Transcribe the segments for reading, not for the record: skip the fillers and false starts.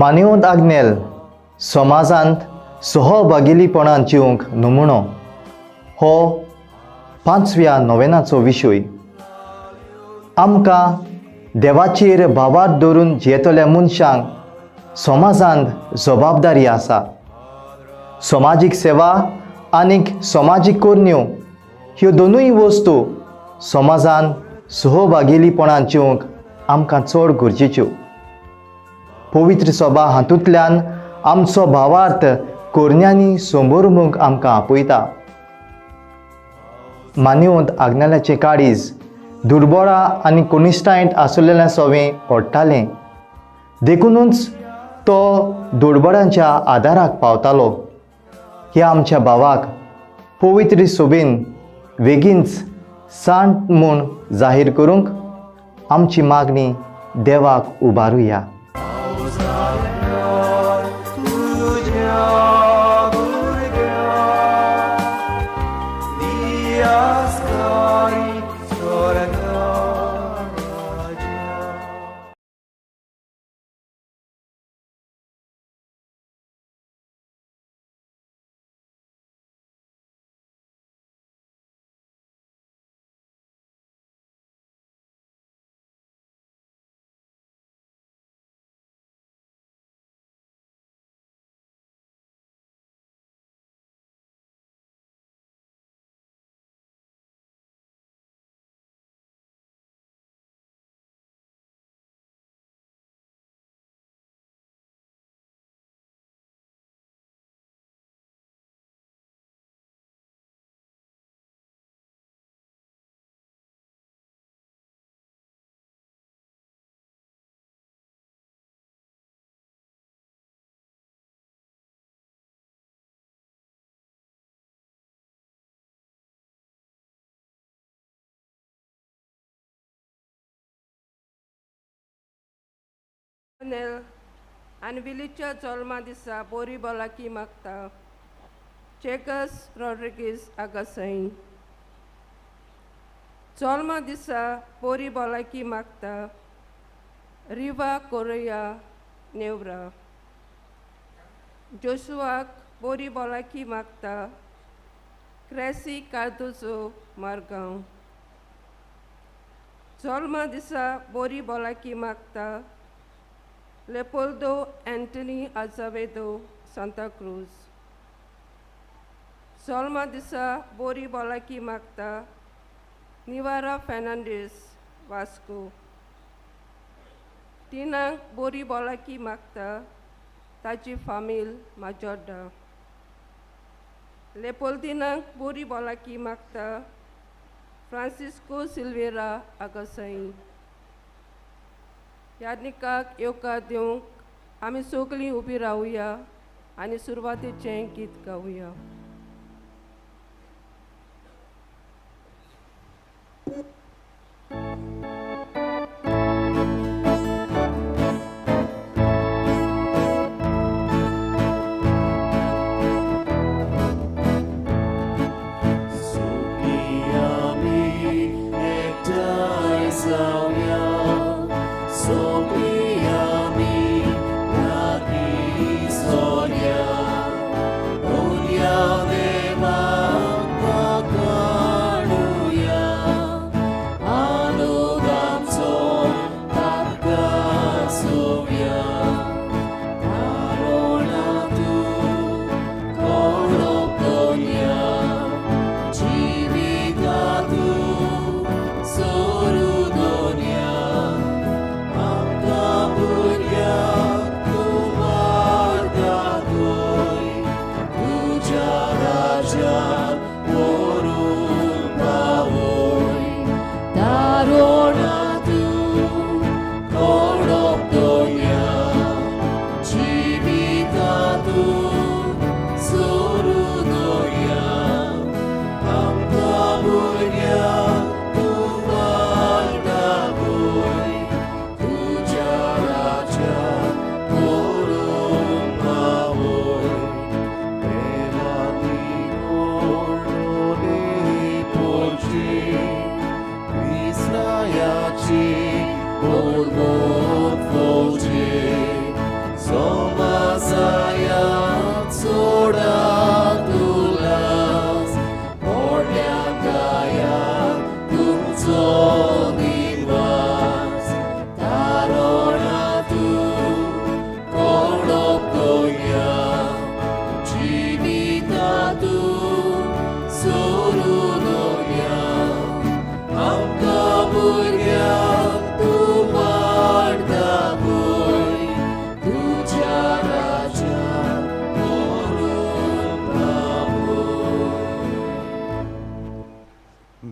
मानेवंत आग्नेल समाजांत सहभागीपणान जिवंक नमुनो हो पांचव्या नोवेनाचो विशय. आमकां देवाचेर भावार्थ दवरून जियेतल्या मनशांक समाजांत जबाबदारी आसा. समाजीक सेवा आनीक समाजीक करण्यो ह्यो दोनूय वस्तू समाजान सहभागीपणान जिवंक आमकां चड गरजेच्यो. पवित्र सभा हातूंतल्यान आमचो भावार्थ करण्यांनी समोरमूंक आमकां आपयता. मानेवंत आग्नेलाचें काळीज दुर्बळा आनी कनिश्ठायेंत आसलेल्या सवें ओडटालें, देखुनूच तो दुर्बळांच्या आदाराक पावतालो. ह्या आमच्या भावाक पवित्र सोबेन वेगींच सांत म्हूण जाहीर करूंक आमची मागणी देवाक उबारुया. आनी विलीच्या जल्मा दिसा बोरी भलायकी मागता. चेकस रॉड्रिगीस आगासाई. जल्मा दिसा बोरी भलायकी मागता. रिवा कोरया नेवरा. जोशुआक बोरी भलायकी मागता. क्रेसी कार्दोजो मारगांव. जल्मा दिसा बोरी भलायकी मागता. Leopoldo Anthony Azevedo Santa Cruz. जल्मा दिसा बोरी भलायकी मागता. निवारा फेर्नांडीस वास्को. तिनांक बोरी भलायकी मागता. ताची फामील माजोड्डा. लेपोल्दिनांक बोरी भलायकी मागता. फ्रांसिस्को सिल्वेरा आगासाई. यादनिकाक येवकार दिवंक आमी सगळीं उबी रावया आनी सुरवातेचें गीत गावया. Lord,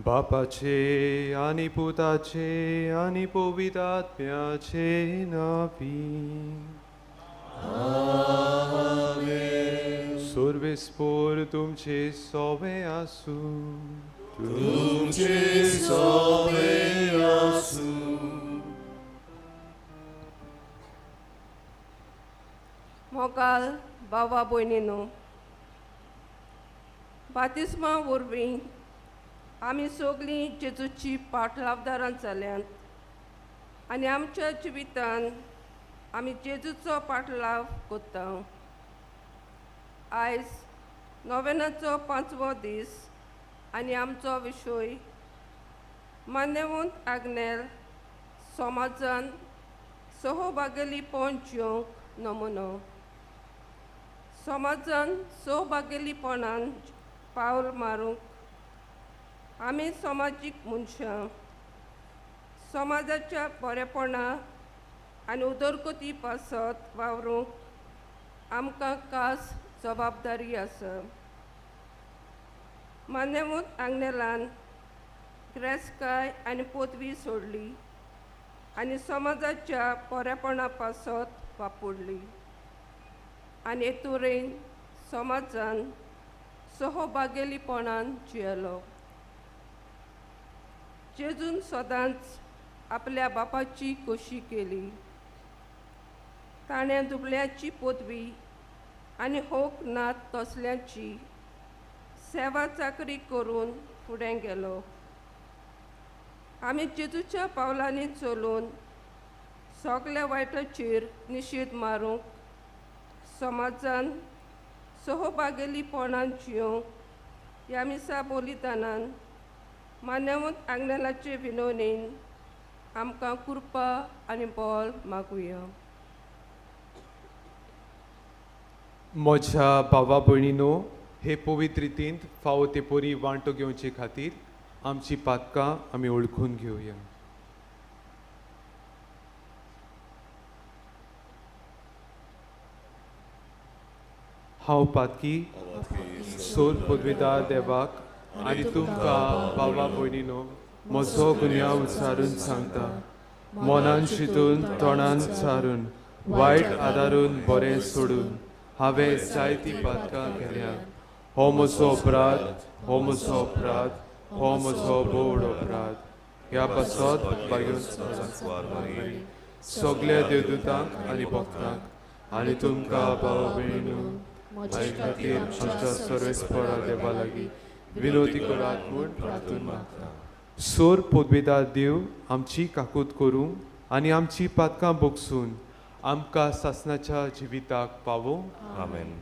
बापाचे आनी पुताचे आनी पवित्र आत्म्याचे नांवी. आमेन. सर्वेस्पोर तुमचे सोवे आसूं. तुमचे सोवे आसूं. मोगाल बाबा भयणीनो, बातिस्मा वरवीं आमी सगळीं जेजूची पाटलावदारां जाल्यांत आनी आमच्या जिवितान आमी जेजूचो पाटलाव करता. आयज नोवेनाचो 5वो दीस आनी आमचो विशय मान्यवंत आग्नेल समाजान सहभागेलीपण जिवंक नमुनो. समाजान सहभागेलीपणान पावल मारूंक आमी समाजीक मनशां समाजाच्या बरेपणा आनी उदरगती पासत वावरूंक आमकां खास जबाबदारी आसा. मान्यवंत आग्नेलान ग्रेसकाय आनी पदवी सोडली आनी समाजाच्या बरेपणा पासत वापरली आनी हेतुरेन समाजान सहभागेलीपणान जियेलो. जेजून सदांच आपल्या बापाची खोशी केली. ताणें दुबळ्याची पदवी आनी होक नात तसल्यांची सेवा चाकरी करून फुडें गेलो. आमी जेजूच्या पावलांनी चलून सगल्या वायटाचेर निशेध मारूंक समाजान सहभागेलीपणान जिवंक ह्या मिसा बलिदानान मान्यवंत आग्नेलाचे विनवणेन आमकां कृपा आनी बळ मागुया. म्हज्या भावा भयणीनो, हे पवित्र रितींत फावो ते परी वांटो घेवचे खातीर आमची पातकां आमी वळखून घेवया. हांव पातकी सोर पदवीदार देवाक आनी तुमकां बाबा भयणीनो म्हजो गुन्यांव उच्चारून सांगता. मनान चिंतून तोंडान चारून वायट आदारून बरें सोडून हांवें जायतीं पातकां केल्या. हो म्हजो अपराध, हो म्हजो अपराध, हो म्हजो बोड अपराध. ह्या पासत बागेवन सगल्या देवदूतांक आनी भक्तांक आनी तुमकां भाव भयणीनो म्हजे खातीर आमच्या सर्वेस्परा देवा लागीं विनोदी करात म्हूण प्रार्थून मागता. सोर पदवेदार देव आमची काकूत करूं आनी आमची पातकां बोगसून आमकां सासणाच्या जिविताक पावोवं. आमेन.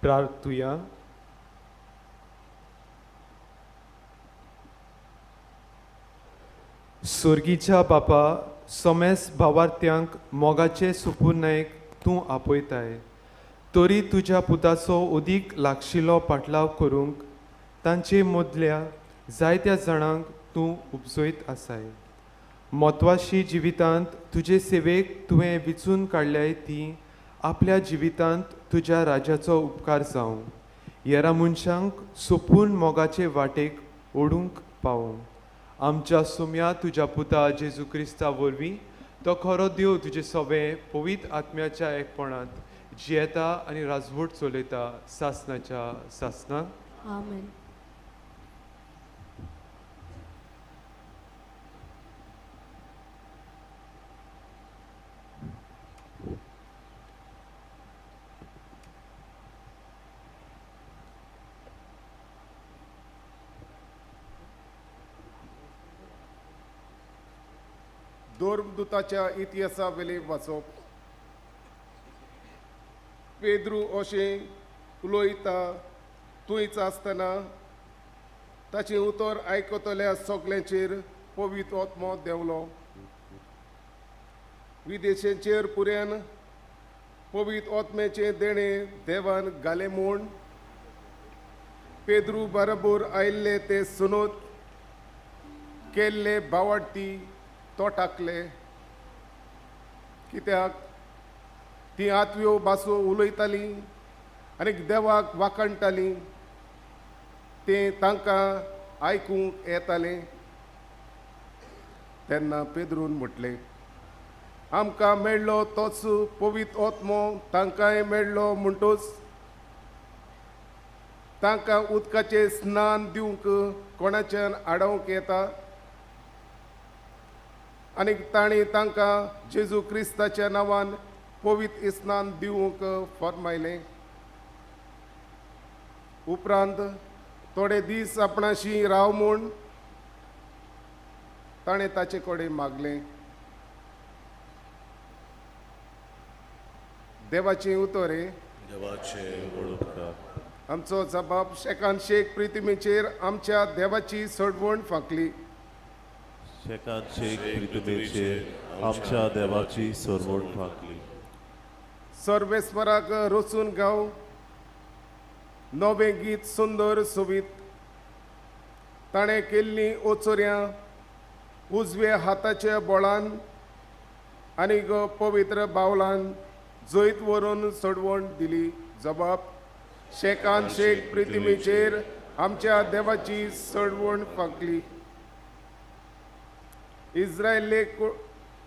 प्रार्थुया. स्वर्गीच्या बापा, समेस भावार्थ्यांक मोगाचे सुपुर्नायक तूं आपयताय, तरी तुज्या पुताचो अदीक लागशिल्लो पाटलाव करूंक तांचे मदल्या जायत्या जाणांक तूं उपजयत आसाय. म्हत्वाशी जिवितांत तुजे सेवेक तुवें विचून काडल्याय ती आपल्या जिवितांत तुज्या राज्याचो उपकार जावं, येरा मनशांक सोपून मोगाचे वाटेक ओडूंक पावोवं. आमच्या सोम्या तुज्या पुता जेजू क्रिस्ता वरवीं तो खरो देव तुजे सवे पवित्र आत्म्याच्या एकपणांत जियेता आनी राजवट चलयता सासणाच्या सासणाक. आमेन. धर्मदुताच्या इतिहासा वेले वाचप. पेद्रू अशें उलयता थंयच आसतना ताचें उतर आयकतल्या सगल्यांचेर पवित्र आत्मो देंवलो. विदेशांचेर पुऱ्यान पवित्र आत्म्याचें देणें देवान घालें म्हूण पेद्रू बरोबर आयिल्ले ते सुनोत केल्ले बावडती तो टाकले, कित्याक ती आत्व्यो भासो उलयताली आनी देवाक वाखाणटाली, तें तांकां आयकूंक येतालें. तेन्ना पेद्रून म्हटलें, आमकां मेळ्ळो तोच पवित्र आत्मो तांकांय मेळ्ळो म्हणटूच तांकां उदकाचें स्नान दिवंक कोणाच्यान आडोवंक येता? आनी तांणी तांकां जेजू क्रिस्ताच्या नांवान पवित्र स्नान दिवंक फर्मायलें. उपरांत थोडे दीस आपणाशी राव म्हूण ताणें ताचे कडेन मागलें. देवाचें उतर हें. आमचो जबाब शेकान शेक प्रितिमेचेर आमच्या देवाची सोडवण फांकली. शेकान शेक प्रितिमेचेर आमच्या देवाची सोडवण फांकली. सर्वेस्वराक रचून गाव नवें गीत सुंदर सोबीत. ताणें केल्लीं ओचोऱ्यां उजव्या हाताच्या बोळान आनी पवित्र बावलान जैत व्हरून सोडवण दिली. जबाब शेकान शेक प्रितिमेचेर आमच्या देवाची सोडवण फांकली. इस्रायले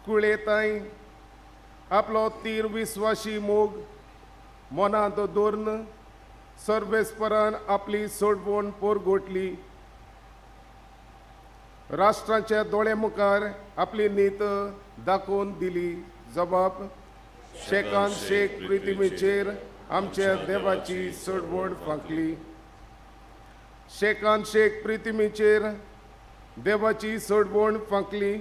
कुळेताय आपलो तीर विस्वाशी मोग मनांत दवरून सर्वेस्परान आपली सोडवण पोरगोटली. राष्ट्रांच्या दोळे मुखार आपली नीत दाखोवन दिली. जबाब शेकान शेक प्रितिमेचेर आमच्या देवाची सोडवण फांकली. शेकान शेक प्रितिमेचेर देवाची सोडवण फांकली.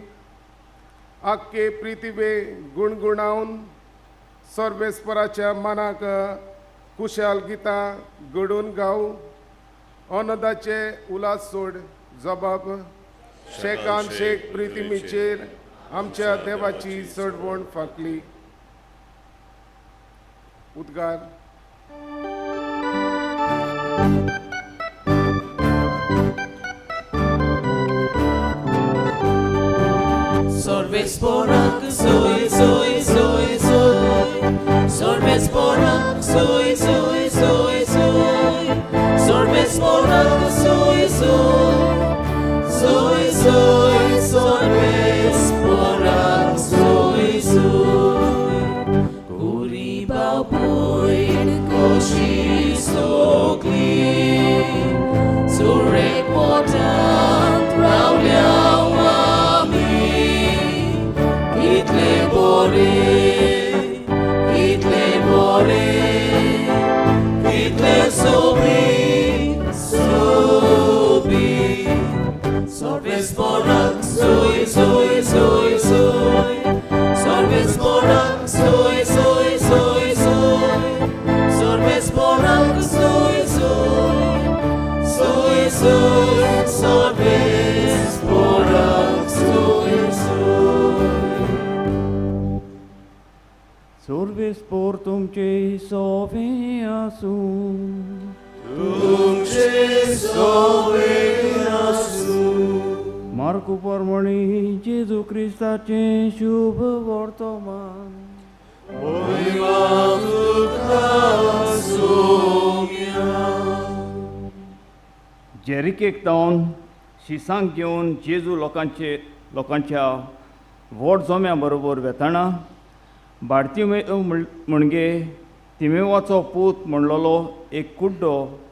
आख्खे प्रितिवे गुणगुणावन सर्वेस्पराच्या मनाक कुशाल गितां घडोवन गाव. अनदाचे उलास सोड. जबाब शेकान शेक प्रितिमेचेर आमच्या देवाची सोडवण फांकली. उद्गार. Sorvesporak soy soy soy soy. Sorvesporak soy soy soy soy. Sorvesporak soy soy soy soy. Sorvesporak soy soy. Kuriba puin koshi sokli. Surek potan raulia. Itle bore, itle sobi, sobi. Sorvesporak soy, soy, soy, soy. Sorvesporak soy, soy, soy, soy. Sorvesporak soy, soy, soy, soy. Sorvesporak soy, soy. Sorvespor तुमचे सोवे आसूं. तुमचे सोवे आसूं. मार्कू प्रमाणे जेजू क्रिस्ताचें शुभ वर्तमान. महिमा तुका सोम्या. जेरिकेक तावन शिसांक घेवन जेजू लोकांच्या व्हड जोम्या बरोबर वेताना भारतीय म्हणजे तिमेवाचो पूत म्हणलेलो एक कुड्डो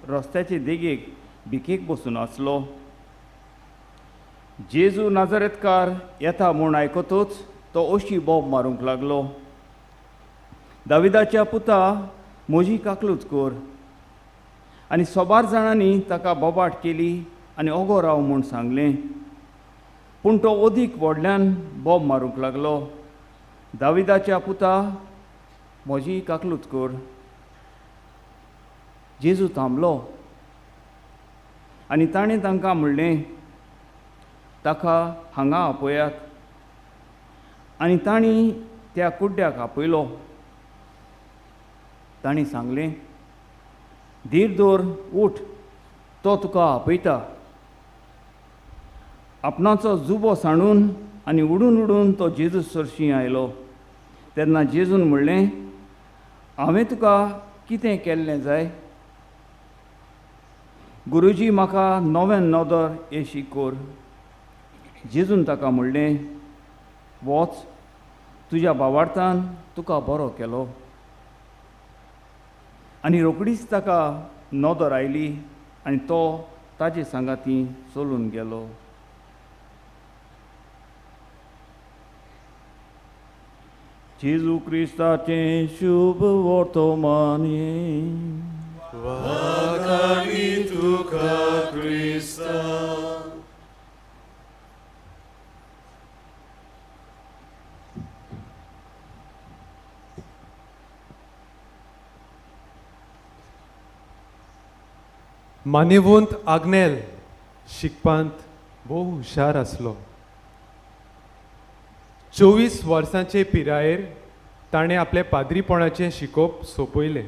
रस्त्याचे देगेक भिकेक बसून आसलो. जेजू नाजारेतकार येता म्हूण आयकतूच तो अशी बोब मारूंक लागलो, दाविदाच्या पुता म्हजी काकलूच कर. आनी सोबार जाणांनी ताका बोबाट केली आनी ओगो राव म्हूण सांगलें. पूण तो अदीक व्हडल्यान बोब मारूंक लागलो, दाविदाच्या पुता, म्हजी काकलूत कर. जेजू थांबलो आनी ताणें तांकां म्हणलें, ताका हांगा आपयात. आनी तांणी त्या कुड्ड्याक आपयलो. तांणी सांगलें, धीर दवर, उठ, तो तुका आपयता. आपणाचो जुबो सांडून आनी उडून उडून तो जेजू सरशीं आयलो. तेन्ना जेजून म्हणलें, हांवें तुका कितें केल्लें जाय? गुरुजी, म्हाका नव्यान नदर येशी कर. जेजून ताका म्हणलें, वच, तुज्या भावार्थान तुका बरो केलो. आनी रोखडीच ताका नदर आयली आनी तो ताजे सांगाती चलून गेलो. जेजू क्रिस्ताचें शुभ वर्तमान. वाखाणी तुका क्रिस्ता. मानेवंत आग्नेल शिकपांत भोव हुशार आसलो. 24 वर्सांचे पिरायेर ताणें आपलें पाद्रीपणाचें शिकोवप सोंपयलें.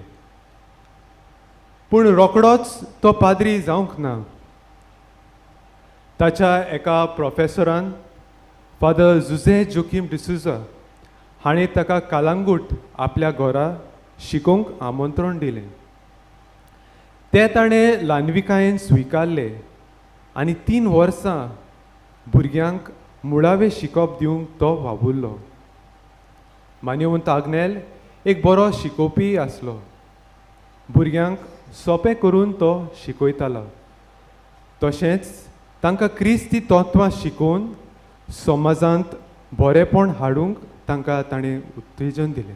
पूण रोखडोच तो पाद्री जावंक ना. ताच्या एका प्रोफेसरान फादर जुझे जोकीम डिसुजा हाणें ताका कालांगूट आपल्या घरा शिकोवंक आमंत्रण दिलें. तें ताणें ल्हानविकायेन स्विकारलें आनी 3 वर्सां भुरग्यांक मुळावें शिकोवप दिवंक तो वावुरलो. मानेवंत आग्नेल एक बरो शिकोवपी आसलो. भुरग्यांक सोंपें करून तो शिकयतालो. तशेंच तांकां क्रिस्ती तत्वां शिकोवन समाजांत बरेपण हाडूंक तांकां ताणें उत्तेजन दिलें.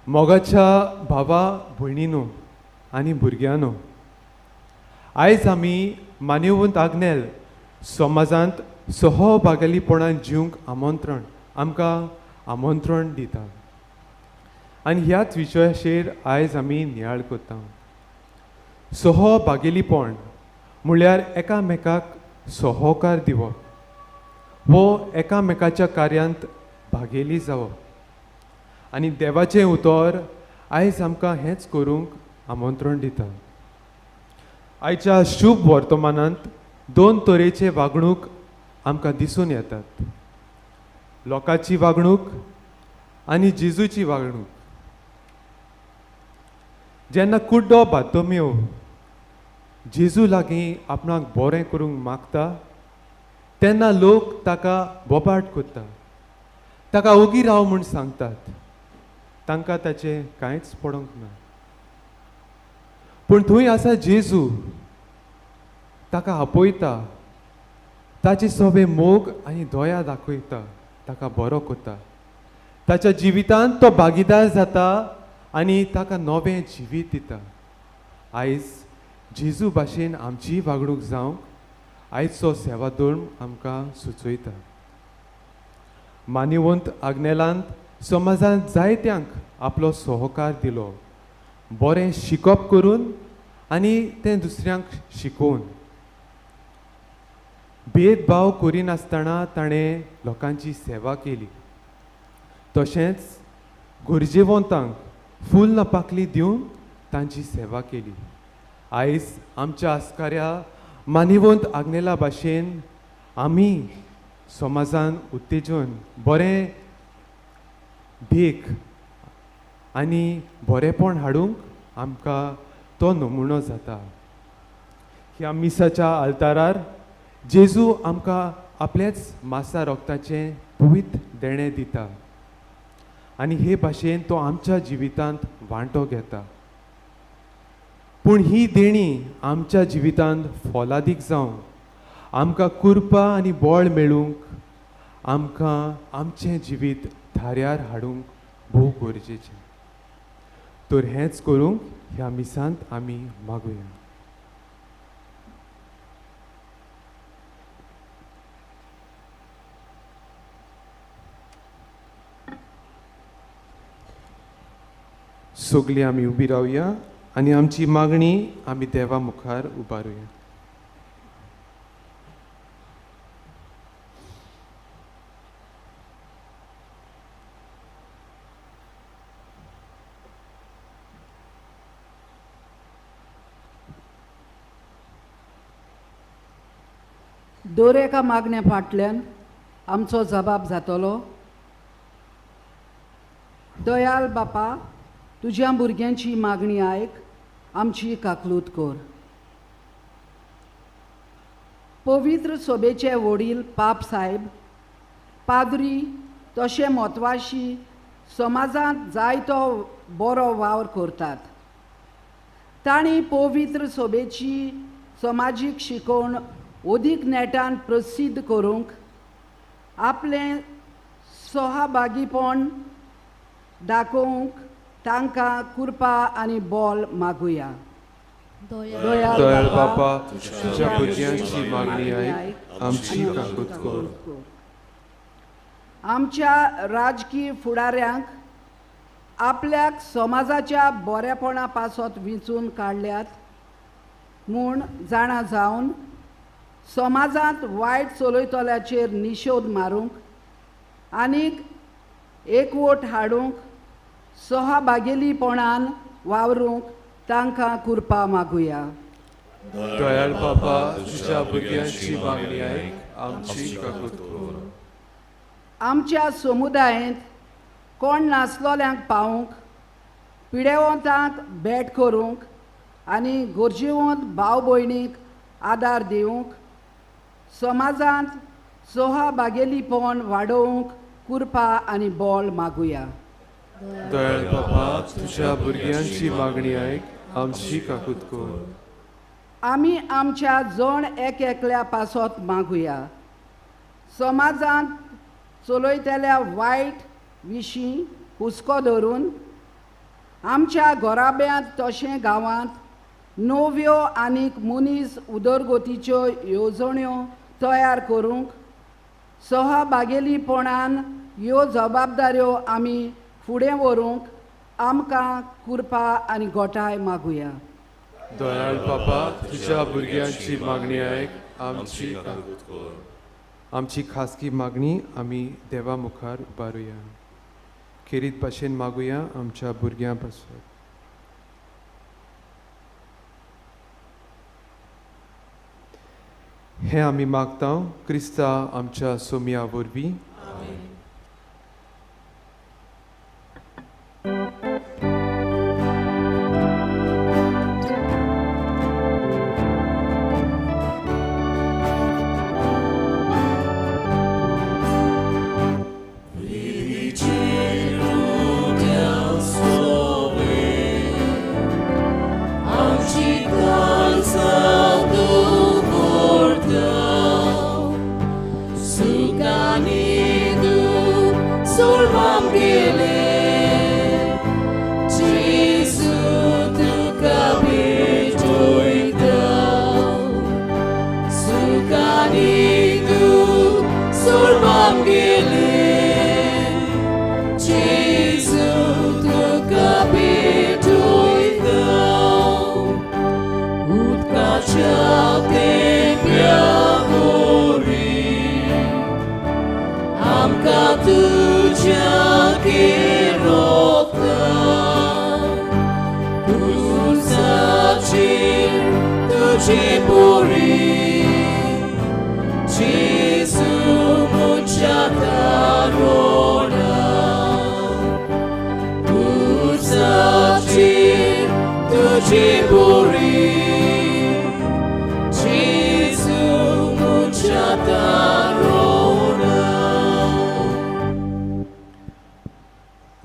मोगाच्या भावा भयणीनो आनी भुरग्यांनो, आयज आमी मानेवंत आग्नेल समाजांत सहभागीपणान जिवंक आमंत्रण आमकां आमंत्रण दिता आनी ह्याच विशयाचेर आयज आमी नियाळ करता. सहभागीपण म्हणल्यार एकामेकाक सहकार दिवप वो एकामेकाच्या कार्यांत भागेली जावप आनी देवाचें उतर आयज आमकां हेंच करूंक आमंत्रण दिता. आयच्या शुभ वर्तमानांत 2 तरेचे वागणूक आमकां दिसून येतात, लोकांची वागणूक आनी जेजूची वागणूक. जेन्ना कुड्डो बार्तोमेव जेजू लागीं आपणाक बरें करूंक मागता तेन्ना लोक ताका बोबाट करता, ताका ओगी राव म्हूण सांगतात. तांकां ताचें कांयच पडोंक ना. पूण थंय आसा जेजू, ताका आपयता, ताचे सोबे मोग आनी दया दाखयता, ताका बरो करता. ताच्या जिवितांत तो भागीदार जाता आनी ताका नवें जिवीत दिता. आयज जेजू भाशेन आमची वागणूक जावंक आयचो सेवाधर्म आमकां सुचयता. मानेवंत आग्नेलांत समाजांत जायत्यांक आपलो सहकार दिलो, बरें शिकप करून आनी तें दुसऱ्यांक शिकोवन. भेदभाव करिनासतना ताणें लोकांची सेवा केली. तशेंच गरजेवंतांक फूल नपाकली दिवन तांची सेवा केली. आयज आमच्या आस्काऱ्या मानेवंत आग्नेला भाशेन आमी समाजान उत्तेजन बरें देख आनी बरेंपण हाडूंक आमकां तो नमुनो जाता. ह्या मिसाच्या आल्तारार जेजू आमकां आपलेच मासा रोगताचें पवित्र देणें दिता आनी हे भाशेन तो आमच्या जिवितांत वांटो घेता. पूण ही देणी आमच्या जिवितांत फोलादीक जावंक आमकां कुरपा आनी बळ मेळूंक आमकां आमचें जिवीत थाऱ्यार हाडूंक भोव गरजेचें. तर हेंच करूंक ह्या मिसांत आमी मागुया. सगळीं आमी उबी रावया आनी आमची मागणी आमी देवा मुखार उबारुया. दर एका मागण्या फाटल्यान आमचो जबाब जातलो. दयाल बापा, तुज्या भुरग्यांची मागणी आयक, आमची काकलूत कर. पवित्र सोबेचे वडील पाप साहेब, पाद्री तशें म्हत्वाशी समाजांत जायतो बरो वावर करतात. तांणी पवित्र सोबेची समाजीक शिकवण अदीक नेटान प्रसिद्ध करूंक आपलें सहभागीपण दाखोवंक तांकां कृपा आनी बोल मागुया. दयाळ बापा, तुज्या भुरग्यांची मागणी आयक, आमची काकूत कर. आमच्या राजकीय फुडाऱ्यांक आपल्याक समाजाच्या बरेपणा पासत विंचून काडल्यात म्हूण जाणा जावन समाजांत वायट चलयतल्याचेर निशोध मारूंक आनीक एकवट हाडूंक सहभागेलीपणान वावरूंक तांकां कृपा मागुया. दयाळ बापा, तुज्या भुरग्यांची मागणी आयक, आमची काकूत कर. आमच्या समुदायेंत कोण नासलोल्यांक पावूंक, पिडेवंतांक भेट करूंक आनी गरजेवंत भाव भयणीक आदार दिवंक समाजांत सहभागेलीपण वाडोवंक कृपा आनी बोल मागुया. दयाळ बापा, तुज्या भुरग्यांची मागणी आयक, आमची काकूत कर. आमी आमच्या जण एक एकल्या पासत मागुया. समाजांत चलयतल्या वायट विशीं हुस्को धरून आमच्या घराब्यांत तशें गांवांत नव्यो आनीक मनीस उदरगतीच्यो येवजण्यो तयार करूंक सहभागेलीपणान ह्यो जबाबदाऱ्यो आमी फुडें व्हरूंक आमकां कृपा आनी गोठाय मागुया. दयाळ बापा, तुज्या भुरग्यांची मागणी आयक, आमची काकूत कर. आमची खासगी मागणी आमी देवा मुखार उबारुया. खेरीत भाशेन मागुया आमच्या भुरग्यां पासून. हें आमी मागता क्रिस्ता आमच्या सोमया वरवीं.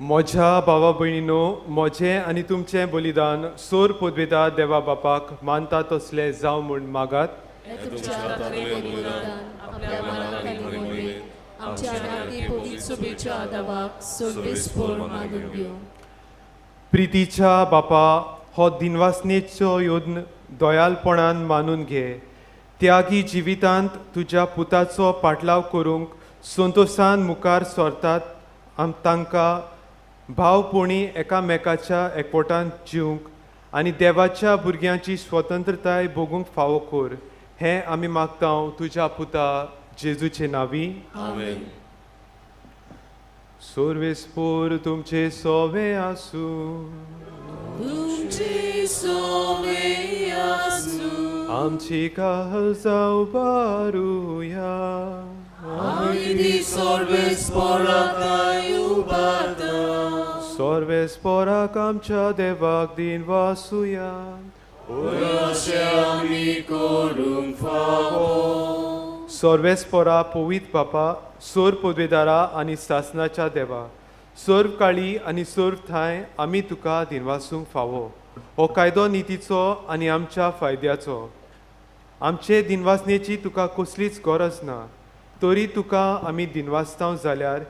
म्हज्या भावा भयणीनो, म्हजें आनी तुमचें बलिदान सोर पदवेता देवा बापाक मानता तसलें जावं म्हूण मागात. प्रितीच्या बापा, हो दिनवासनेचो यत्न दयालपणान मानून घे. त्यागी जिवितांत तुज्या पुताचो पाटलाव करूंक संतोशान मुखार सरतात तांकां भावपणी एकामेकाच्या एकवटान जिवंक आनी देवाच्या भुरग्यांची स्वतंत्रताय भोगूंक फावो कर, हें आमी मागता तुज्या पुता जेजूचे नांवी. आमेन. सर्वेस्पोर तुमचे सोवे आसूं. तुमचे सोवे आसूं. आमची काल जावं बारुया. आमी ती सर्वेस्पोराक उबारता. सर्वेस्पोराक आमच्या देवाक दिन वासुया. अशें आमी करूंक फावो. सर्वेस्पोरा पवित्र बापा, सोर पदवेदारा आनी सासनाच्या देवा, सर्व काळी आनी सर्व ठांय आमी तुका दिनवासूंक फावो. हो कायदो नितीचो आनी आमच्या फायद्याचो. आमचे दिनवासनेची तुका कसलीच गरज ना, तरी तुका आमी दिनवासताव जाल्यार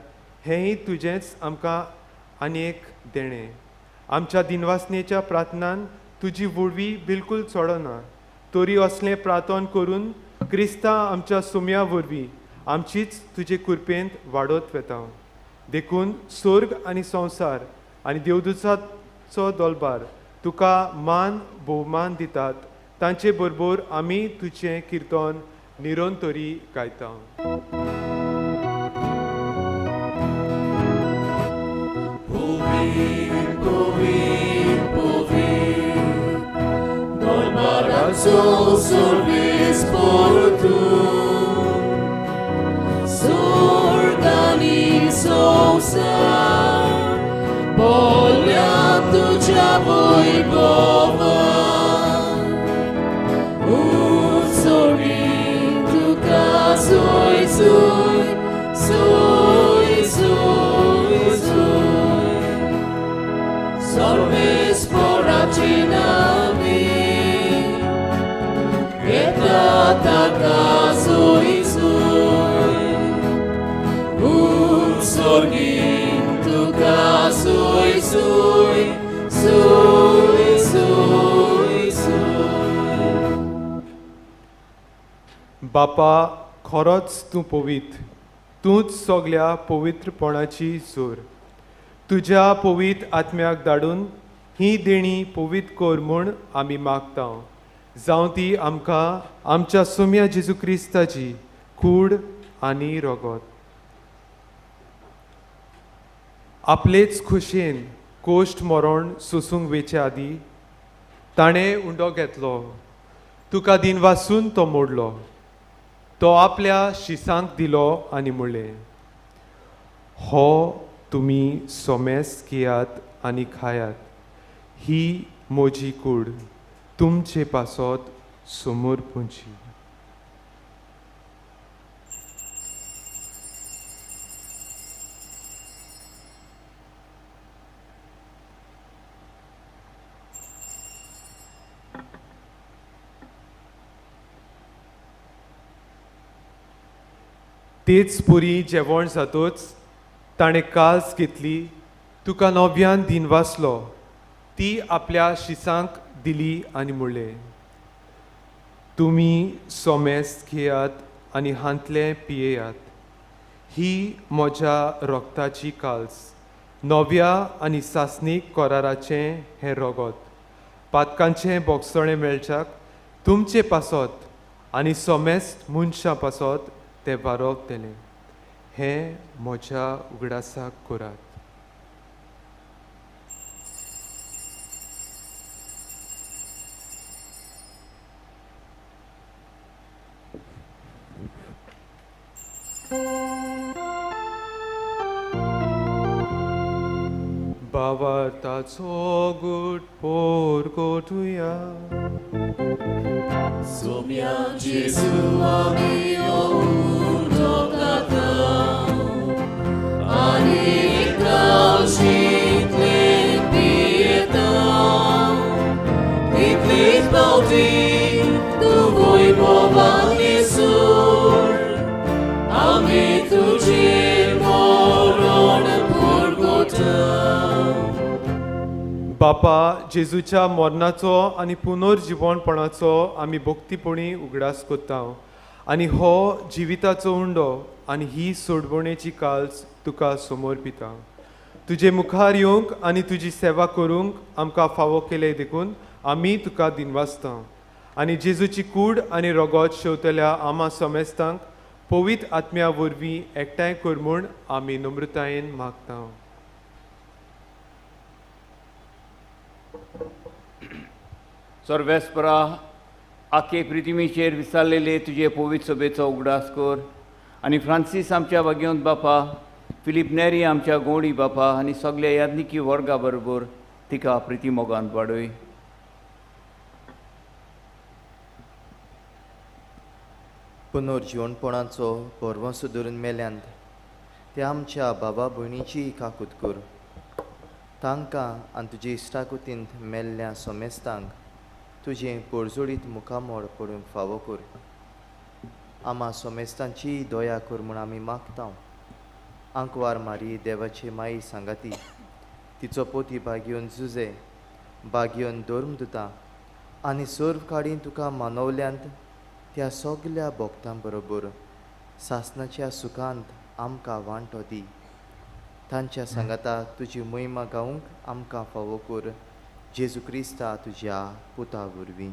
हेंय तुजेंच आमकां आनी एक देणें. आमच्या दिनवासनेच्या प्रार्थनान तुजी वोडवी बिलकूल चडना, तरी असलें प्रार्थन करून क्रिस्ता आमच्या सुम्या वरवीं आमचीच तुजे कृपेंत वाडत वेता. देखून स्वर्ग आनी संवसार आनी देवदूताचो दलबार तुका मान भोवमान दितात, तांचे बरोबर आमी तुजें किर्तन निरंतरी गायता. बापा, खरोच तूं पवित्र, तूंच सगल्या पवित्रपणाची जोर. तुज्या पवित्र आत्म्याक धाडून ही देणी पवित्र कर म्हूण आमी मागता. जावं ती आमकां आमच्या सोम्या जेजू क्रिस्ताची कूड आनी रगत. आपलेच खुशयेन कोश्ट मरण सोसूंक वेचे आदी ताणें उंडो घेतलो, तुका दिन वासून तो मोडलो, तो आपल्या शिसांक दिलो आनी म्हणलें, हो तुमी सोमेस घेयात आनी खायात, ही म्हजी कूड तुमचे पासत समोर पुंची. तेच पुरी जेवण जातोच ताणें कास घेतली, तुका नव्यान दिन वाचलो, ती आपल्या शिसांक दिली आनी म्हणलें, तुमी सोमेस घेयात आनी हांतलें पियेयात, ही म्हज्या रगताची काल्स, नव्या आनी सासणीक कराराचें हें रगत, पातकांचें बोगसणें मेळच्याक तुमचे पासत आनी सोमेस मनशां पासत तें वारोवतलें, हें म्हज्या उगडासाक करात. भावार्थाचो गुट पोर गोठुया. सोम्या जेजू आमी उंडो खाता आनी कावशींतले पियेता, तितलीच पावटी तूं वैभवान येसूर आमी तुजें मरण पुरगोता. बापा, जेजूच्या मरणाचो आनी पुनर्जिवणपणाचो आमी भक्तीपणी उगडास करता आनी हो जिविताचो उंडो आनी ही सोडवणेची काल्स तुका समर्पिता. तुजे मुखार येवंक आनी तुजी सेवा करूंक आमकां फावो केले देखून आमी तुका दिनवासता आनी जेजूची कूड आनी रगत शेवतल्या आमा समेस्तांक पवित्र आत्म्या वरवीं एकठांय कर म्हूण आमी नम्रतायेन मागता. सर्वेस्परा आखे पृथ्वीचेर विसारलेले तुजे पवित्र सभेचो उगडास कर आनी फ्रांसीस आमच्या भाग्यवंत बापा, फिलीप नेरी आमच्या गोंडी बापा आनी सगल्या याज्ञिकी वर्गा बरोबर तिका प्रिती मोगान वाडय. पुनर्जिवणपणाचो भरवंसो धरून मेल्यांत ते आमच्या बाबा भयणीची काकूत कर. तांकां आनी तुजे इश्टाकुतींत मेल्ल्या समेस्तांक तुजें पोरजोडीत मुखामोड पडूंक फावो कर. आमा समेस्तांची दया कर म्हूण आमी मागता. आंकवार मारी देवाची माई सांगाती, तिचो पोती भाग्योन जुजे, भाग्योन धर्मदुता आनी सर्व काडीन तुका मानवल्यांत त्या सगल्या भक्तां बरोबर सासनाच्या सुखांत आमकां वांटो दी. तांच्या सांगाता तुजी महिमा गावंक आमकां फावो कर. जेजू क्रिस्ता तुज्या पुता वरवीं.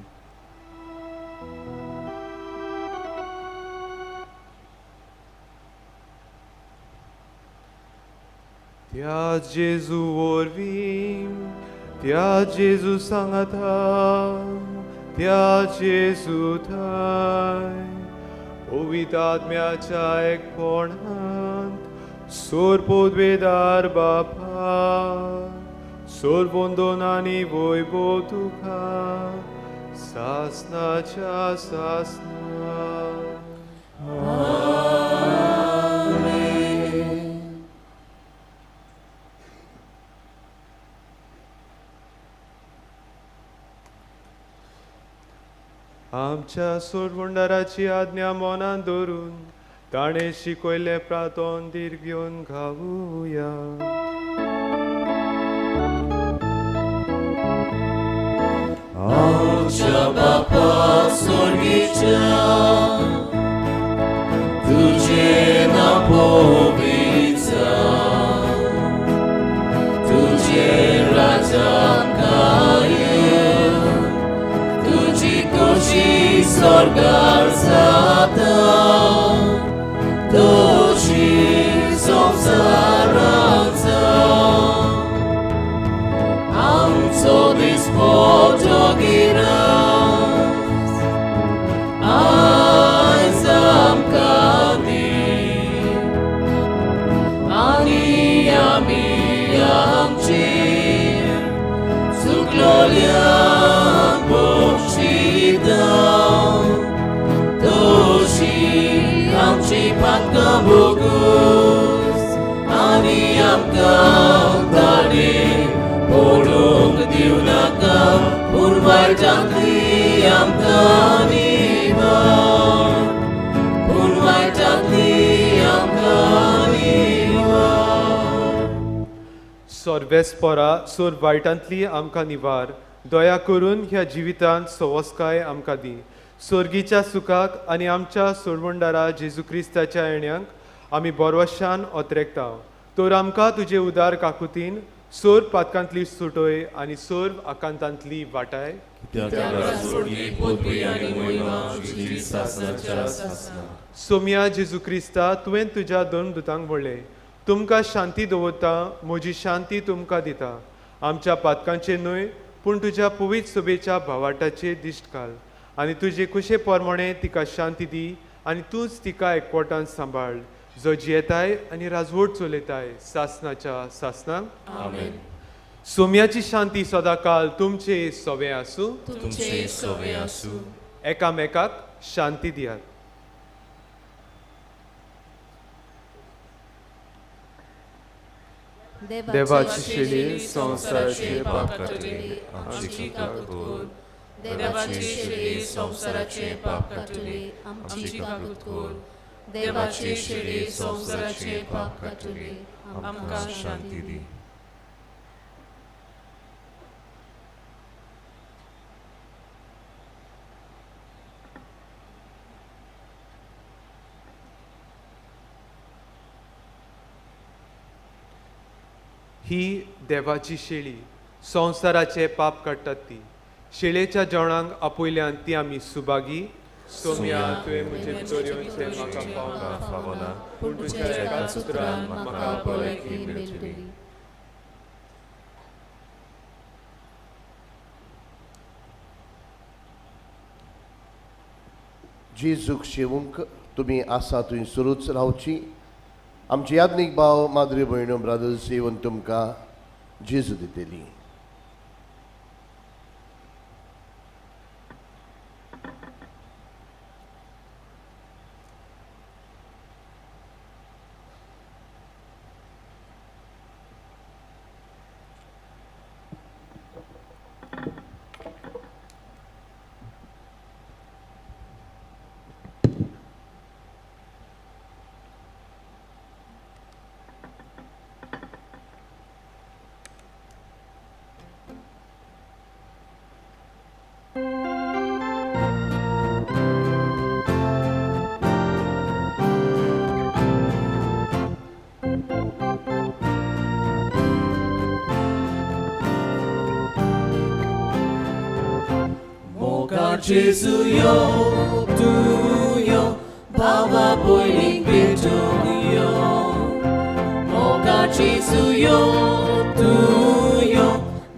त्या जेजू वरवीं, त्या जेजू सांगाता, त्या जेजू थाय पवित्र आत्म्याच्या एकपणांत सोर पदवेदार बापा, सोर वंदन आनी वैभव तुका सासनाच्या सासना. आमच्या सोडवंडाराची आज्ञा मनान धरून ताणें शिकयल्लें प्रातोन धीर घेवन गावया. आमच्या बापा स्वर्गीच्या, तुझें नांव पवित्र जावं, तुझें राज्य आमकां येवं, तुजी खोशी स्वर्गार जाता तशी संवसारांत जावं. आमचो दिसपट्टो गिरास आयज आमकां दी आनी आमी आमची चुकलोल्यांक बक्षिता तशी आमची पातकां भोगूस आनी आमकां ताणे पडूंक दिवं नाका, पूण वायटांतली आमकां निवार, पूण वायटांतली आमकां निवार. सर्वेस्परा सोर वायटांतली आमकां निवार, दया करून ह्या जिवितांत सवस्काय आमकां दी. स्वर्गीच्या सुखाक आनी आमच्या सोडवणदारा जेजू क्रिस्ताच्या येण्याक आमी बरवशान ओतरेकता. तर आमकां तुजे उदार काकुतीन सोर पातकांतली सुटोय आनी सोर आकांतांतली वाटाय. सोम्या जेजू क्रिस्ता, तुवें तुज्या दोन दुतांक म्हणलें, तुमकां शांती दवरता, म्हजी शांती तुमकां दिता. आमच्या पातकांचेर न्हय पूण तुज्या पवित्र सभेच्या भावाटाचेर दिश्ट घाल आनी तुजे कुशे प्रमाणे तिका शांती दी आनी तूंच तिका एकवटान सांबाळ, जो जियेताय आनी राजवट चलयताय सासनाच्या सासनाक. आमेन. सोम्याची शांती सदाकाल तुमचे सवे आसूं, तुमचे सवे आसूं. एकामेकाक शांती दियात. देवाची शेली संवसाराचे पाप काडटली, आमची काकूत कर. देवाची शेली संवसाराचे पाप काडटली, आमची काकूत कर. देवाची शेली संवसाराचे पाप काडटली, आमकां शांती दी. ही देवाची शेळी, संवसाराचे पाप काडटात ती. शेळेच्या जेवणाक आपयल्यान ती आमी सुभागी. सोम्या, तुवें म्हजे भितर येवचें म्हाका फावना, पूण तुज्या एकाच उतरान म्हाका भलायकी मेळटली. जेजूक शेवूंक तुमी आसा थंय सुरूच रावची. आमची यादनीक भाव माद्री भयण्यो ब्रदर्स येवन तुमकां जेजू दितली. Jesu yo, tu yo, Baba boiling bitung yo. Moga Jesu yo, tu yo,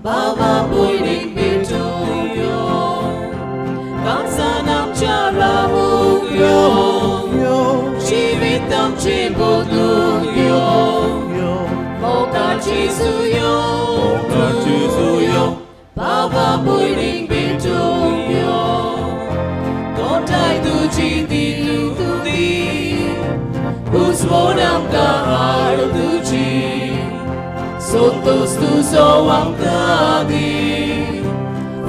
Baba boiling bitung yo. Kansanam charamuk yo, Jivitam chimbodluk yo. Moga Jesu yo, Baba boiling bitung yo. Usmonam kahar tuji, Santos tuzo amkadi,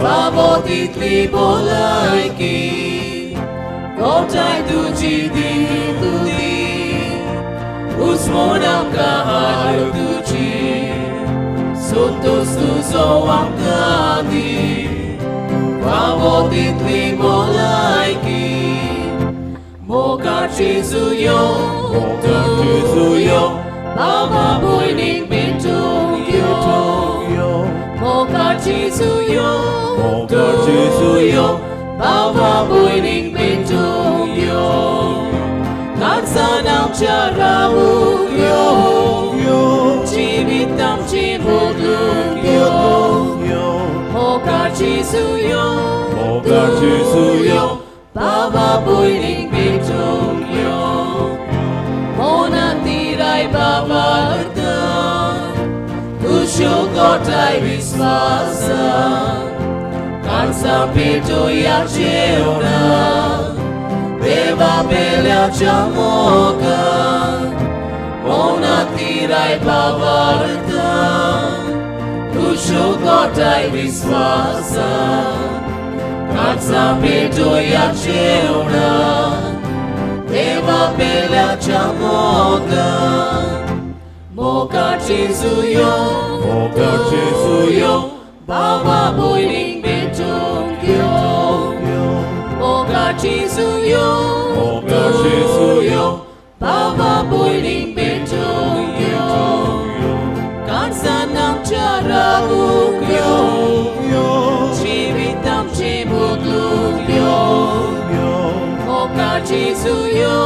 Favotitli bolaiki, Kotai tuji di tudi, Usmonam kahar tuji, Santos tuzo amkadi, Favotitli bolaiki. Moga Jesu yo, Baba boiling bitung yo. Moga Jesu yo, Baba boiling bitung yo. Kansanam charamuk yo, Jivitam chibodluk yo. Moga Jesu yo, Baba boiling bitung yo. Mona tirai Baba arta, Tusyo kotai visvasa, Kansa pito ya jeona, Deva belya chamoka. Mona tirai Baba arta, Tusyo kotai visvasa, Kansa pito ya jeona, Deva belya chamoka. Moga Jesu yo, Baba boiling bitung yo. Moga Jesu yo, Baba boiling bitung yo. Kansanam charamuk yo, Jivitam chibodluk yo. Moga Jesu yo,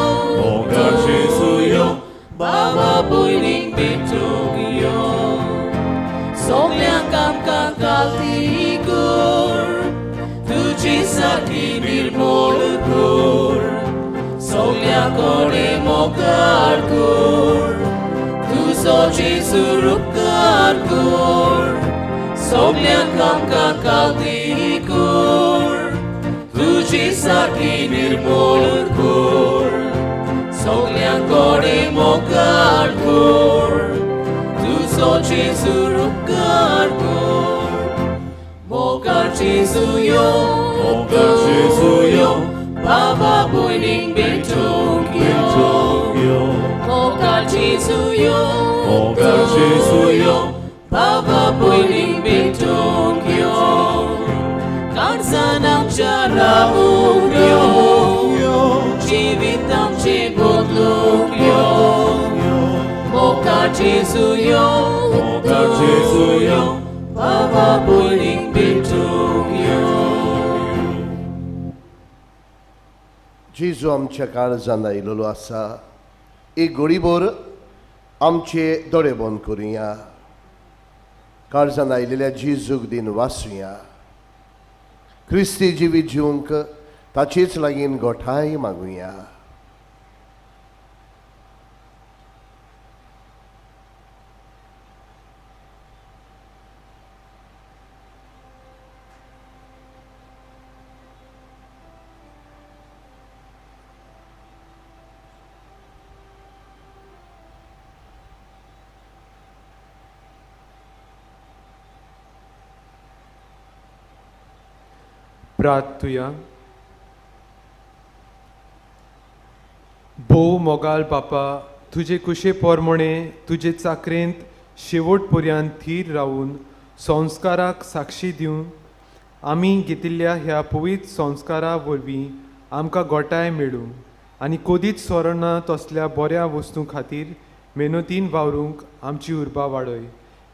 Baba boiling bitung yo. Soglyang kamkang kaltigur, Tuji sarki nirmol kur. Soglyang kore mokar kur, Tuzo Jesu rupkar kur. Soglyang kamkang kaltigur, Tuji sarki nirmol kur. Soglyang kore mokar kur, Tuzo Jesu rupkar kur. Mokar Jesu yo, Baba boiling bitung yo. Mokar Jesu yo, Baba boiling bitung yo. Kansanam charamuk yo, Jivitam chibodluk yo. Moga Jesu yo, बाबा भयणींक भेटूंक यो. जेजू आमच्या काळजान आयिल्लो आसा. एक घडीभर आमचे दोळे बंद करुया. काळजान आयिल्ल्या जेजूक दिन वाचुया. क्रिस्ती जिवीत जिवंक ताचेच लागीं गोठाय मागुया. प्रार्थुया. भोव मोगाल बापा, तुजे कुशे पोरमोणे तुजे चाकरेंत शेवट पर्यंत थीर रावून संस्काराक साक्षी दिवन आमी घेतिल्ल्या ह्या पवित्र संस्कारा वरवीं आमकां गोठाय मेळूं आनी कदीच सोरना तसल्या बऱ्या वस्तूं खातीर मेहनतीन वावरूंक आमची उर्बा वाडय.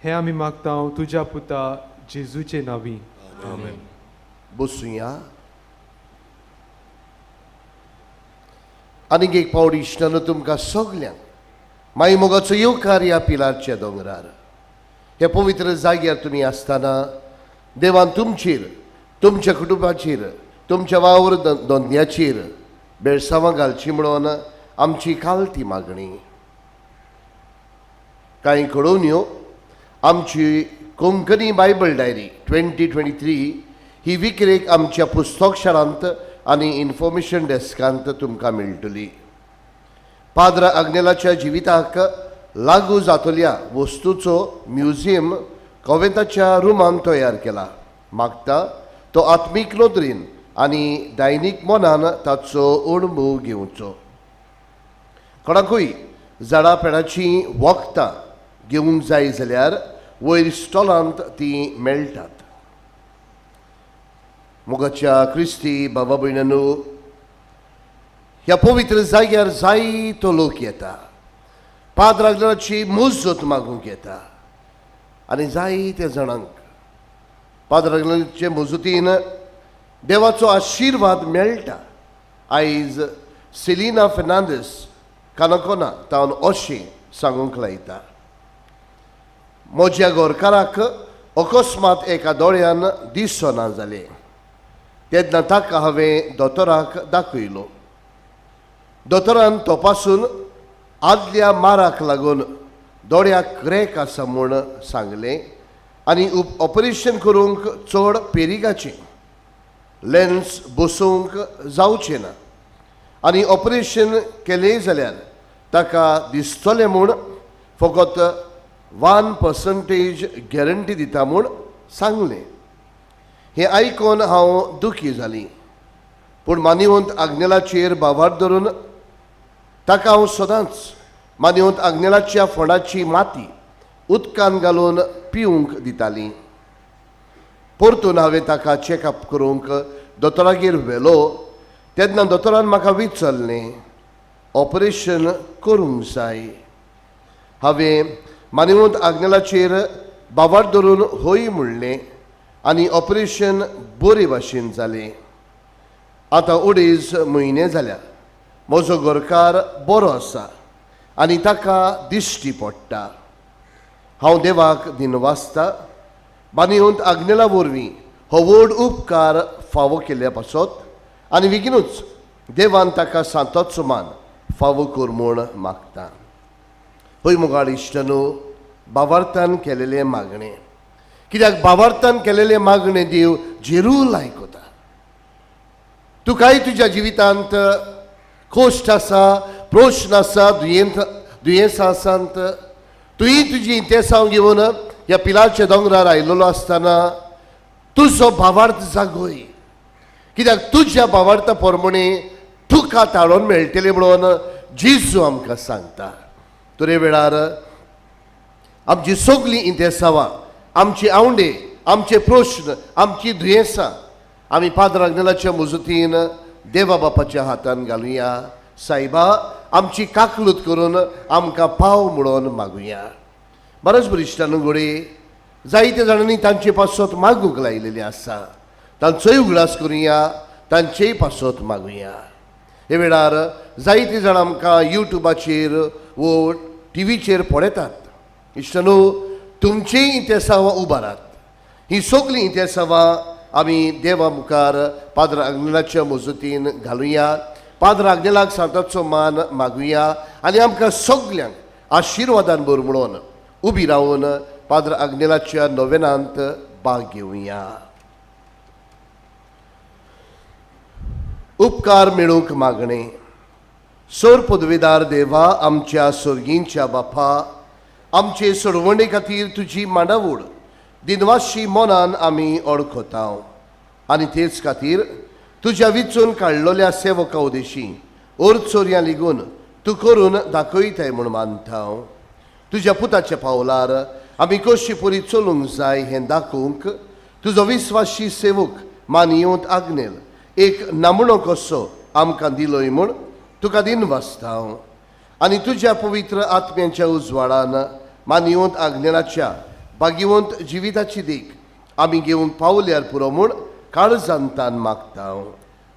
हें आमी मागता तुज्या पुता जेजूचे नांवी. आमेन. बसुया. आनीक एक पावट इश्टानो तुमकां सगल्यांक माई मोगाचो येवकार ह्या पिलारच्या दोंगरार. ह्या पवित्र जाग्यार तुमी आसतना देवान तुमचेर, तुमच्या कुटुंबाचेर, तुमच्या वावर धंद्याचेर बेळसांवां घालची म्हणून आमची कालती मागणी. कांय कळोवन्यो आमची कोंकणी बायबल डायरी 2023 ही विक्रेक आमच्या पुस्तक शाळांत आनी इन्फॉर्मेशन डेस्कांत तुमकां मेळटली. पाद्र आग्नेलाच्या जिविताक लागू जातल्या वस्तूचो म्युझियम कोवेंताच्या रुमान तयार केला. मागता तो आत्मीक नदरेन आनी दैनीक मनान ताचो अणभव घेवचो. कोणाकूय झाडां पेडाचीं वखदां घेवंक जाय जाल्यार वयर स्टॉलांत तीं मेळटात. मोगाच्या क्रिस्ती बाबा भयणांनो, ह्या पवित्र जाग्यार जायतो लोक येता. पाद्र आग्नेलाची मुजत मागूंक येता आनी जायत्या जाणांक पाद्र आग्नेलाचे मुजतीन देवाचो आशिर्वाद मेळटा. आयज सेलिना फेर्नांदीस काणकोणा तावन अशें सांगूंक लायता, म्हज्या गोरकाराक अकस्मात एका दोळ्यान दिसना जालें. तेन्ना ताका हांवें दोतोराक दाखयलो. दोतोरान तपासून आदल्या माराक लागून दोळ्याक क्रॅक आसा म्हूण सांगलें आनी ऑपरेशन करूंक चड पेरिगाचें लेन्स बसोवंक जावचें ना आनी ऑपरेशन केलें जाल्यार ताका दिसतलें म्हूण फकत 1% गॅरंटी दिता म्हूण सांगलें. हें आयकून हांव दुखी जाली. पूण मानिवंत आग्नेलाचेर भावार धरून ताका हांव सदांच मानिवंत आग्नेलाच्या फोंडाची माती उदकान घालून पिवंक दिताली. परतून हांवें ताका चॅकअप करूंक दोतोरागेर व्हेलो तेन्ना दोतोरान म्हाका विचारलें, ऑपरेशन करूंक जाय. हांवें मानिवंत आग्नेलाचेर भावार धरून हय म्हणलें आनी ऑपरेशन बरे भाशेन जालें. आतां 2.5 म्हयने जाल्या. म्हजो घरकार बरो आसा आनी ताका दिश्टी पडटा. हांव देवाक दिनवासता मानिवंत आग्नेला वरवीं हो व्हड उपकार फावो केल्ल्या पासत आनी बेगीनूच देवान ताका सांतोचो मान फावो कर म्हूण मागता. हय मोगाळ इश्टानो, बावार्थान केलेलें मागणें, कित्याक बावार्थान केलेलें मागणें देव जेरूल आयकता. तुकाय तुज्या जिवितांत कश्ट आसा, प्रश्न आसा, दुयेंसां आसात. तुवें तुजी इंतेसांव घेवन ह्या पिलाच्या दोंगरार आयिल्लो आसतना तुजो भावार्थ जागय, कित्याक तुज्या भावार्था प्रमाणे तुका ताळोवन मेळटलें म्हणून जेजू आमकां सांगता. तरे वेळार आमची सगळीं इंतेसांवां, आमची आवंडे, आमचे प्रश्न, आमची दुयेंसां आमी पाद्र आग्नेलाच्या मुजतीन देवा बापाच्या हातान घालुया. सायबा आमची काकलूत करून आमकां पाव म्हणून मागुया. बरेच बरी इश्टानू घडये जायते जाणांनी तांचे पासत मागूंक लायलेली आसा. तांचोय उगडास करुया, तांचेय पासत मागुया. हे वेळार जायते जाण आमकां युट्यूबाचेर वो टिवीचेर पळयतात. इश्टांनो, तुमचीय इंतेसांवां उबारात. ही सगळीं इंतेसांवां आमी देवा मुखार पाद्र आग्नेलाच्या मजतीन घालुया. पाद्र आग्नेलाक सांताचो मान मागुया आनी आमकां सगल्यांक आशिर्वादान भर म्हणून उबी रावन पाद्र आग्नेलाच्या नोवेनांत भाग घेवया. उपकार मेळूंक मागणें. सोर पदवेदार देवा, आमच्या सोर्गींच्या बापा, आमचे सोडवणे खातीर तुजी मांडावळ दिनवाशी मनान आमी ओळखता आनी तेच खातीर तुज्या विचून काडलेल्या सेवका उदेशी ओर चोरयां लिगून तूं करून दाखयताय म्हूण मानता. तुज्या पुताच्या पावलार आमी कशी पुरी चलूंक जाय हें दाखोवंक तुजो विस्वाशी सेवक मानयेवंत आग्नेल एक नामणो कसो आमकां दिलोय म्हूण तुका दिनवासता. आनी तुज्या पवित्र आत्म्यांच्या उजवाडान मानयेवंत आग्नेलाच्या भाग्यवंत जिविताची देख आमी घेवंक पावल्यार पुरो म्हूण काळजांतान मागता.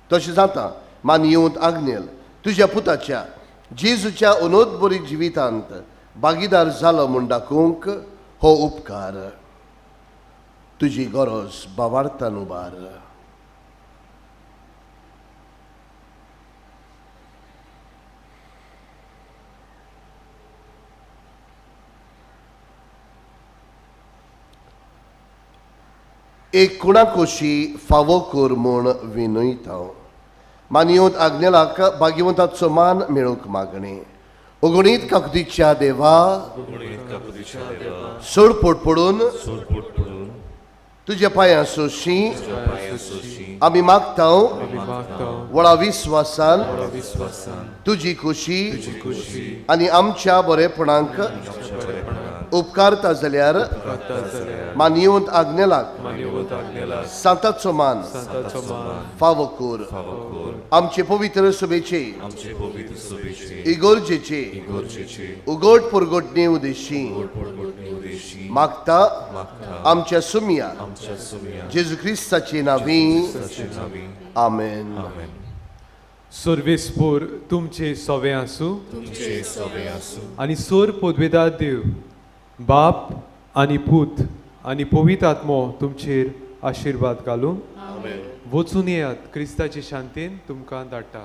तशें जाता मानयेवंत आग्नेल तुज्या पुताच्या जेजूच्या अनोदबरी जिवितांत भागीदार जालो म्हूण दाखोवंक हो उपकार तुजी गरज बावार्थान उबार. एक कुणाकोशी फावो कर म्हूण विनयता. मानयेवंत आग्नेलाक भाग्यवंताचो मान मेळूंक मागणें. ओगणीत काकुतीच्या देवा, सोडपोट पडून तुज्या पांयां सोशी आमी मागता. व्हडा विस्वासान तुजी खोशी आनी आमच्या बरेपणाक उपकारता जाल्यार मानयेवंत आग्नेलाक सांताचो मान फावो कर. आमचे पवित्र सभेचे इगोर्जेचे उगड पुरगोटणे उदेशी मागता आमच्या सुमिया जेजू क्रिस्ताचे नांवी. आमेन. सर्वेस्पोर तुमचे सवे आसूं आनी सोर पदवेदार देव बाप आनी पूत आनी पवित्र आत्मो तुमचेर आशिर्वाद घालूं. वचून येयात. क्रिस्ताचे शांतीन तुमकां धाडटा.